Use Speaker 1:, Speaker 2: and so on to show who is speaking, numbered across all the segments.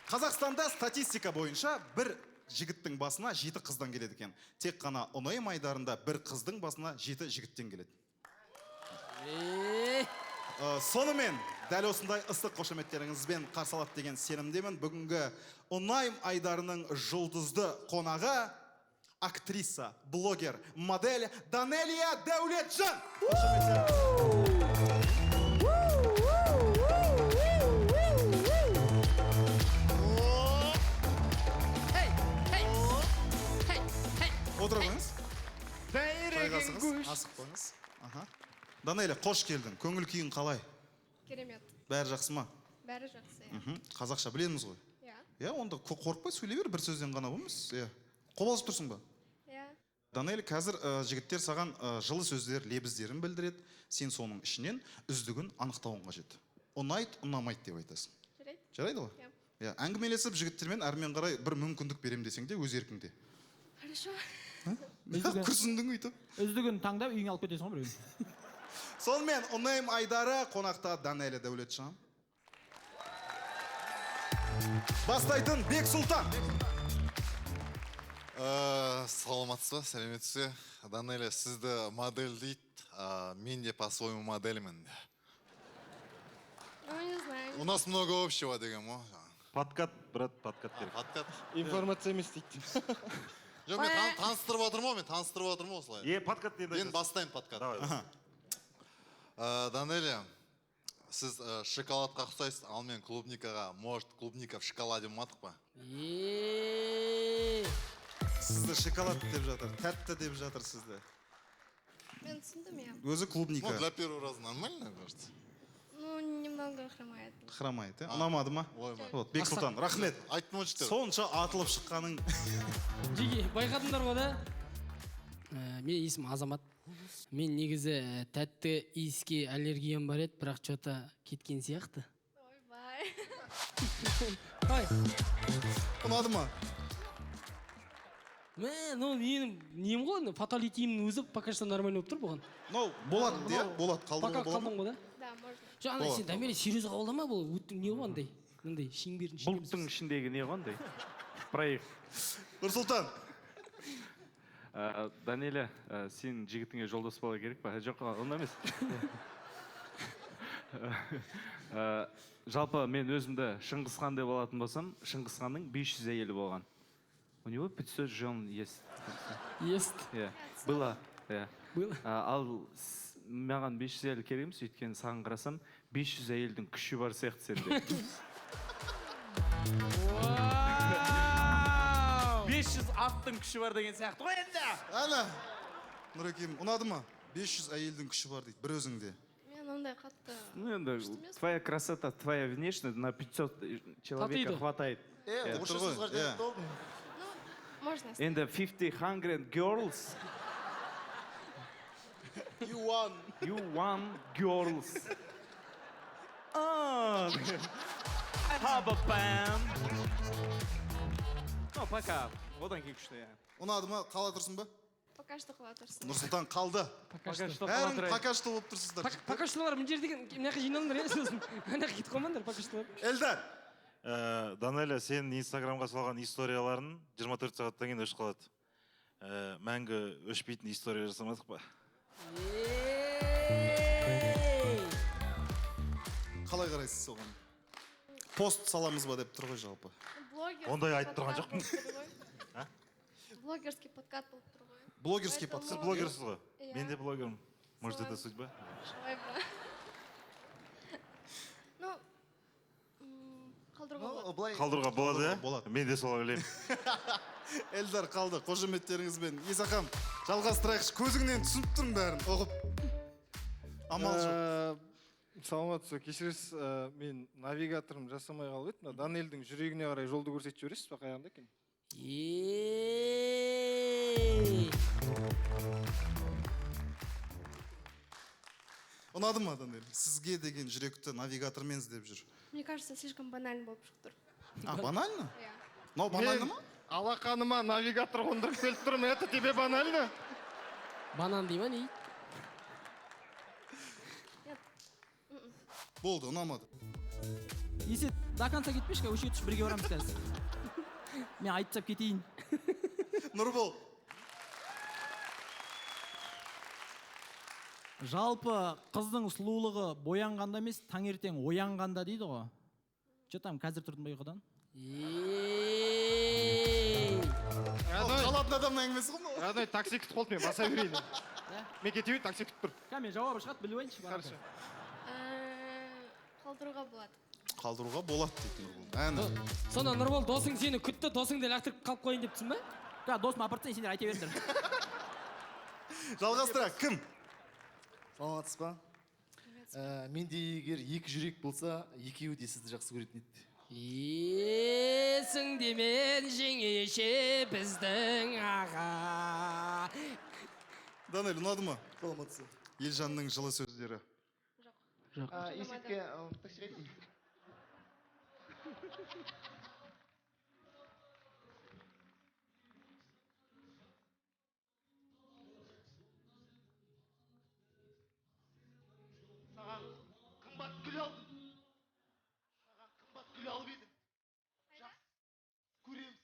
Speaker 1: Қазақстанда статистика бойынша бір жігіттің басына жеті қыздан келеді екен. Тек қана Ұнайым айдарында бір қыздың басына жеті жігіттен келеді. Сонымен дәл осындай ыстық қошеметтеріңізбен қарсы алады деген сенімдемін. Бүгінгі Ұнайым айдарының жұлдызды қонағы актриса, блогер, модель Данелия Дәулетжан. Қошеметтер.
Speaker 2: Хей, хей, хей, хей.
Speaker 1: Отыра қойыңыз. Жайғасыңыз, асықпаңыз. Аха. Данелия, қош келдің. Көңіл күйің қалай?
Speaker 3: Керемет.
Speaker 1: Бәрі жақсы ма?
Speaker 3: Бәрі жақсы, иә.
Speaker 1: Қазақша білеміз ғой.
Speaker 3: Иә.
Speaker 1: Иә, онда қорықпай сөйлей бер, бір сөзден ғана болмас. Иә. Қобалжып тұрсың ба?
Speaker 3: Иә.
Speaker 1: Данель, қазір жігіттер саған жылы сөздер, лебіздерін білдіреді. Сен соның ішінен үздігін анықтауың қажет. Ұнайды, ұнамайды деп айтасың.
Speaker 3: Жарайды.
Speaker 1: Жарайды ғой?
Speaker 3: Иә.
Speaker 1: Иә, әңгімелесіп жігіттермен әрмен қарай бір мүмкіндік берем десең де өз еркіңде.
Speaker 3: Хорошо.
Speaker 1: Күрсіндің өйтіп.
Speaker 4: Үздігін таңдап үйіңе алып кетесің ғой біреуін.
Speaker 1: Сонымен Ұнайым айдары, қонақта Данелия Дәулетжан. Бастайтын Бексұлтан.
Speaker 5: Саламатсыз ба, сәлеметсіз бе? Данелия, сізді модель дейді, мен де по-своему модельмін.
Speaker 3: Ну, не знаю.
Speaker 5: У нас много общего деген ғой.
Speaker 6: Подкат, брат, подкат керек.
Speaker 5: Подкат.
Speaker 7: Информация емес дейді.
Speaker 5: Жоқ, мен таныстырып отырмын ғой, мен таныстырып отырмын ғой осылай.
Speaker 6: Е, подкат енді
Speaker 5: Енді
Speaker 6: айтасың.
Speaker 5: Бастаймын подкат.
Speaker 6: Давай.
Speaker 5: Данелия, сіз шоколадқа ұқсайсыз, ал мен клубникаға. Может, клубника в шоколаде болмадық па?
Speaker 2: Е.
Speaker 1: Сізді шоколад деп жатыр, тәтті деп жатыр сізді.
Speaker 3: Мен түсіндім, иә.
Speaker 1: Өзі клубника.
Speaker 5: Ну, для первого раза нормально, кажется.
Speaker 3: Ну, немного хромает.
Speaker 1: Хромает, иә? Ұнамады ма?
Speaker 5: Ойбай.
Speaker 1: Вот, Бексұлтан, рахмет.
Speaker 5: Айттым ғой, жігіттер.
Speaker 1: Сонша атылып шыққаның.
Speaker 2: Жеке, байқадыңдар ғой да? Менің есімім Азамат. Мен негізі тәтті иіске аллергиям бар еді, бірақ че-то кеткен сияқты.
Speaker 3: Ойбай.
Speaker 2: Ой.
Speaker 1: Ұнады ма?
Speaker 2: Мә, мынау менің нем ғой, ана фаталитиімнің өзі пока что нормально болып тұр бұған.
Speaker 1: Мынау болады, иә? Болады,
Speaker 2: Пока
Speaker 1: қалдыруға болады
Speaker 2: қалдың
Speaker 1: ма?
Speaker 2: ғой да?
Speaker 3: Да, можно.
Speaker 2: Жоқ, ана
Speaker 1: Болады.
Speaker 2: сен, Дамир, серьезно қабылдама, бұл өте не ғой, андай мындай шеңбердің ішінде.
Speaker 8: Бұлттың ішіндегі не ғой, андай проект.
Speaker 1: Нұрсұлтан.
Speaker 8: Данеля, сен жігітіңе жолдас бала керек па? Жоқ, онда емес. Жалпы мен өзімді Шыңғысхан деп алатын болсам, Шыңғысханның 500 әйелі болған. У него 500 жен есть.
Speaker 2: Есть.
Speaker 8: Иә, было, иә.
Speaker 2: Было.
Speaker 8: Ал маған 500 әйел керек емес, өйткені саған қарасам, 500 әйелдің күші бар сияқты сенде.
Speaker 9: 500 аттың күші бар деген сияқты ғой енді.
Speaker 1: Әне, Нұрекем, ұнады ма? 500 әйелдің күші бар дейді, бір өзіңде.
Speaker 3: Мен ондай қатты
Speaker 8: Ну енді
Speaker 3: күшті емес.
Speaker 8: твоя красота, твоя внешность на 500 человека
Speaker 2: Татиды.
Speaker 8: хватает.
Speaker 7: Е,
Speaker 1: Тұр ғой, иә.
Speaker 3: Ну, можно.
Speaker 8: Енді 50 hungry girls.
Speaker 7: You won.
Speaker 8: You want girls. А, Хаба-пам. Ну, пока. Одан кейін күшті, иә.
Speaker 1: Ұнады ма? Қала тұрсың ба?
Speaker 3: Пока что қала тұрсын.
Speaker 1: Нұрсұлтан қалды.
Speaker 2: Пока что.
Speaker 8: Что қала
Speaker 1: Бәрің
Speaker 8: тұрайын.
Speaker 1: пока что болып тұрсыздар.
Speaker 2: Пока что мына жер деген мына жаққа жиналыңдар, иә, сосын ана жаққа кетіп қалмаңдар, пока что.
Speaker 1: Эльдар.
Speaker 6: Данелия, сенің инстаграмға салған историяларың 24 сағаттан кейін өшіп қалады. Мәңгі өшпейтін история жасамадық па?
Speaker 2: Ей!
Speaker 1: Қалай қарайсыз соған? Пост саламыз ба деп тұр ғой жалпы.
Speaker 3: Блогерский
Speaker 6: Ондай айтып тұрған
Speaker 3: подкат
Speaker 6: жоқпын.
Speaker 3: болып тұр ғой. Блогерский подкат болып тұр ғой.
Speaker 1: Блогерский
Speaker 3: Поэтому-
Speaker 1: подкат.
Speaker 6: Сіз блогерсіз ғой?
Speaker 3: Иә.
Speaker 6: Мен де блогермін. Может,
Speaker 3: Солай.
Speaker 6: это судьба?
Speaker 3: Ойбай. Ну, қалдыруға болады.
Speaker 7: Былай.
Speaker 6: Қалдыруға болады, иә?
Speaker 1: Болады.
Speaker 6: Мен де солай ойлаймын.
Speaker 1: Эльдар қалды. Қошеметтеріңізбен. Исақам, жалғастырайықшы. Көзіңнен түсініп тұрмын бәрін. Ұғып. Амал жоқ.
Speaker 7: Саламатсыз ба, кешіресіз, мен навигаторым жасамай қалып еді. Мына Данелдің жүрегіне қарай жолды көрсетіп жібересіз ба, қай жағында екен?
Speaker 2: Ей!
Speaker 1: Ұнады ма, Данель? Сізге деген жүректі навигатормен іздеп жүр.
Speaker 3: Мне кажется, слишком банально болып шығып тұр.
Speaker 1: А, банально?
Speaker 3: Иә.
Speaker 1: Мынау банально
Speaker 7: Мен
Speaker 1: ма?
Speaker 7: алақаныма навигатор қондырып келіп тұрмын, это тебе банально?
Speaker 2: Банан дей ма, не?
Speaker 3: Нет.
Speaker 1: Болды, ұнамады.
Speaker 4: Есет. До конца кетпеші, өше түш, бірге барамыз қазір. Мен айтып тастап кетейін.
Speaker 1: Нұрбол.
Speaker 4: Жалпы қыздың сұлулығы боянғанда емес, таңертең оянғанда дейді ғой. Че там, қазір тұрдың ба ұйқыдан?
Speaker 1: Қалатын адамның әңгімесі ғой мынау.
Speaker 7: Родной, такси күтіп қалды, мен баса берейін. Мен кете берейін, такси күтіп тұр.
Speaker 4: Ка, мен жауабы шығады, біліп алайыншы.
Speaker 7: Хорошо.
Speaker 3: Қалдыруға болады.
Speaker 1: Қалдыруға болады дейді Нұрбол. Әні.
Speaker 2: Сонда Нұрбол досың сені күтті, досыңды лақтырып қалып қояйын деп тұрсың ба?
Speaker 4: Ка, досым апарып тастайын, сендер айта беріңдер.
Speaker 1: Жалғастыра, кім?
Speaker 10: Саламатсыз ба? Менде егер екі жүрек болса, екеуі де сізді жақсы көретін еді.
Speaker 2: Есіңде мен жеңеше біздің аға.
Speaker 1: Данель, ұнады ма?
Speaker 10: Саламатсыз.
Speaker 1: Елжанның жылы сөздері.
Speaker 2: Жоқ.
Speaker 7: Есетке такси.
Speaker 10: Саған қымбат гүл алдым. Саған қымбат гүл алып едім. Жақсы көреміз.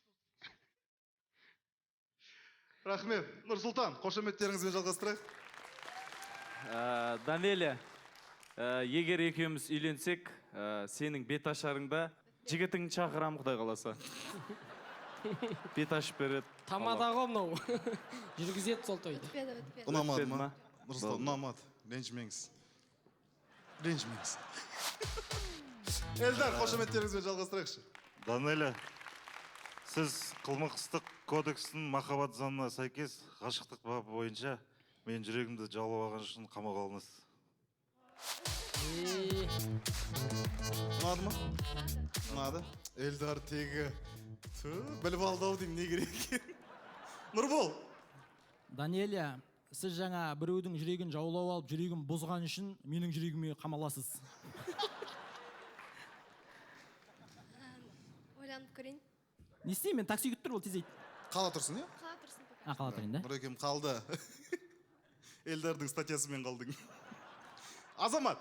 Speaker 1: Рахмет. Нұрсұлтан, қошеметтеріңізбен жалғастырайық.
Speaker 8: Данелия, егер екеуміз үйленсек, сенің бет ашарыңда жігітіңді шақырамын, Құдай қаласа. Бет ашып береді.
Speaker 2: Тамада ғой мынау. Жүргізеді сол тойды.
Speaker 3: Өтпеді, өтпеді.
Speaker 1: Ұнамады
Speaker 8: Өтпеді
Speaker 1: ма?
Speaker 8: ма?
Speaker 1: Нұрсұлтан, ұнамады. Ренжімеңіз. Ренжімеңіз. Эльдар, қошеметтеріңізбен жалғастырайықшы.
Speaker 6: Данеля, сіз қылмыстық кодекстің махаббат заңына сәйкес ғашықтық бабы бойынша мен жүрегімді жаулап алған үшін қамауға алынасыз.
Speaker 1: Ұнады ма? Ұнады. Эльдар тегі біліп алды ау деймін, не керек екен. Нұрбол.
Speaker 4: Данелия, сіз жаңа біреудің жүрегін жаулап алып, жүрегін бұзған үшін менің жүрегіме қамаласыз.
Speaker 3: Ойланып көрейін.
Speaker 4: Не істеймін, мен такси күтіп тұр, ол тез айт.
Speaker 1: Қала тұрсын, иә?
Speaker 3: Қала тұрсын пока.
Speaker 4: А, қала тұрайын, да?
Speaker 1: Нұрекем қалды. Эльдардың статьясымен қалдың. Азамат.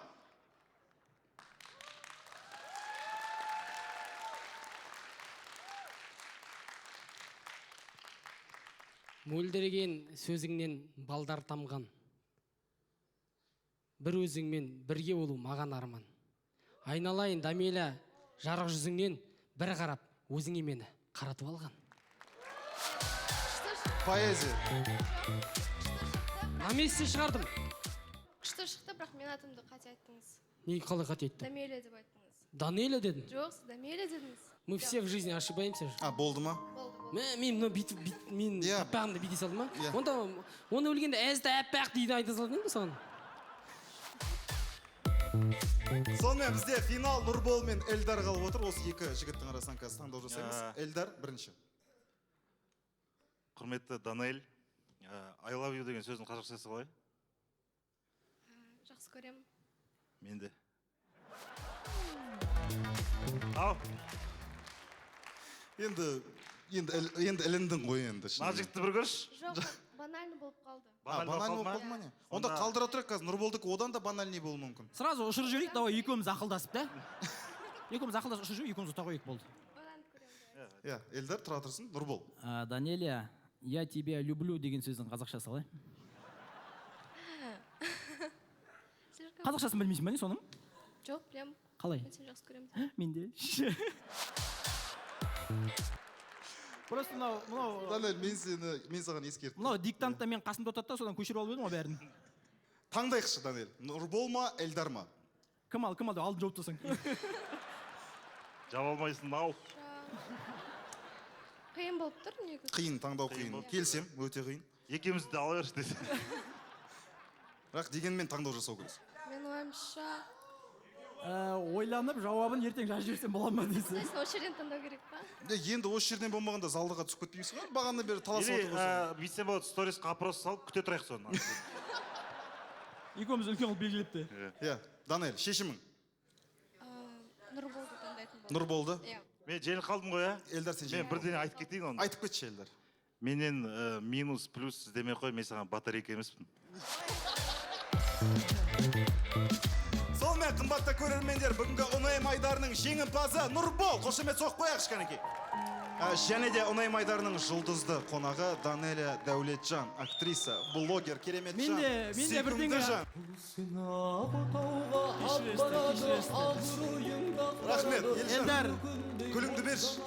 Speaker 2: Мөлдіреген сөзіңнен балдар тамған. Бір өзіңмен бірге болу маған арман. Айналайын Дамеля, жарық жүзіңнен бір қарап өзіңе мені қаратып алған.
Speaker 1: Поэзия.
Speaker 2: На месте шығардым.
Speaker 3: Күшті шықты, бірақ мен атымды қате айттыңыз.
Speaker 2: Не, қалай қате айттым?
Speaker 3: Дамеля деп айттыңыз.
Speaker 2: Данеля дедім.
Speaker 3: Жоқ, сіз Дамеля дедіңіз.
Speaker 2: Мы все в жизни ошибаемся же.
Speaker 1: А, болды ма?
Speaker 3: Болды, болды.
Speaker 2: Мен мына бүйтіп, бүйтіп, мен
Speaker 1: Иә.
Speaker 2: аппағымды бүйте салдым ма?
Speaker 1: Иә.
Speaker 2: Онда оны өлгенде әзді аппақ дейді айта салдым ба саған?
Speaker 1: Сонымен бізде финал Нұрбол мен Эльдар қалып отыр. Осы екі жігіттің арасынан қазір таңдау жасаймыз. Эльдар бірінші.
Speaker 6: Құрметті Данель, I love you деген сөздің қазақшасы қалай?
Speaker 3: Жақсы көремін.
Speaker 6: Мен де. Ау.
Speaker 1: Енді іліндің ғой енді.
Speaker 6: Мына жігітті бір көрші.
Speaker 3: Жоқ, банальный болып қалды.
Speaker 1: А, банальный болып қалды ма не? Онда қалдыра тұрайық қазір. Нұрболдікі одан да банальный болуы мүмкін.
Speaker 4: Сразу ұшырып жіберейік, давай екеуміз ақылдасып, да? Екеуміз ақылдасып ұшырып жіберейік, екеуміз ұта қояйық болды.
Speaker 1: Иә, Эльдар тұра тұрсын, Нұрбол.
Speaker 4: Данелия, я тебя люблю деген сөздің қазақшасы қалай? Қазақшасын білмейсің ба не соның?
Speaker 3: Жоқ, білемін.
Speaker 4: Қалай?
Speaker 3: Мен сені жақсы көремін.
Speaker 4: Мен де. Просто мынау
Speaker 1: Данель, мен саған ескерттім.
Speaker 4: Мынау диктантта мен қасымда отырады да, содан көшіріп алып едім ғой бәрін.
Speaker 1: Таңдайықшы, Данель. Нұрбол ма, Эльдар ма?
Speaker 4: Кім ал, кім ал деп алдын жауып тастасаң.
Speaker 6: Жаба алмайсың, ау.
Speaker 3: Қиын болып тұр негізі.
Speaker 1: Қиын, таңдау қиын. Келсем, өте қиын.
Speaker 6: Екеумізді де ала берші десе.
Speaker 1: Бірақ дегенмен таңдау жасау керек.
Speaker 3: Мен ойымша...
Speaker 4: Ойланып жауабын ертең жазып жіберсем бола ма десе.
Speaker 3: Сосын осы жерден таңдау керек па?
Speaker 1: Енді осы жерден болмағанда залдыға түсіп кетпейміз ғой. Бағанадан бері таласып
Speaker 6: Или,
Speaker 1: отыр ғой.
Speaker 6: бүйтсем болады, сторисқа опрос салып күте тұрайық соны.
Speaker 4: Екеуміз үлкен қылып белгілепті.
Speaker 1: Иә, Данель, шешімің?
Speaker 3: Нұрболды таңдайтын болдым.
Speaker 1: Нұрболды?
Speaker 3: Иә.
Speaker 6: Мен жеңіліп қалдым ғой, ә?
Speaker 1: Эльдар, сен
Speaker 6: Мен
Speaker 1: жеңіліп
Speaker 6: бірдеңе айтып кетейін онда.
Speaker 1: Айтып кетші, Эльдар.
Speaker 6: Менен минус, плюс іздемей қой, мен саған батарейка емеспін.
Speaker 1: Сонымен Осымен, қымбатты көрермендер, бүгінгі ҰНМ айдарының жеңімпазы Нұрбол. Қошемет соғып қояйықшы, кәнекей. Және де ҰНМ айдарының жұлдызды қонағы Данелия Дәулетжан, актриса, блогер, керемет жан,
Speaker 4: Мен де
Speaker 1: сүйкімді
Speaker 4: бірдеңе-
Speaker 1: жан.
Speaker 4: Кешіресіздер, кешіресіздер.
Speaker 1: Рахмет, Елжан.
Speaker 4: Эльдар.
Speaker 1: Гүліңді берші.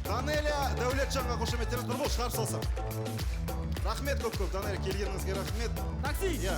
Speaker 1: Данелия Дәулетжанға қошеметтеріңіз. Нұрбол, шығарып салсам. Рахмет көп көп, Данелия, келгеніңізге рахмет.
Speaker 4: Такси.
Speaker 1: Иә.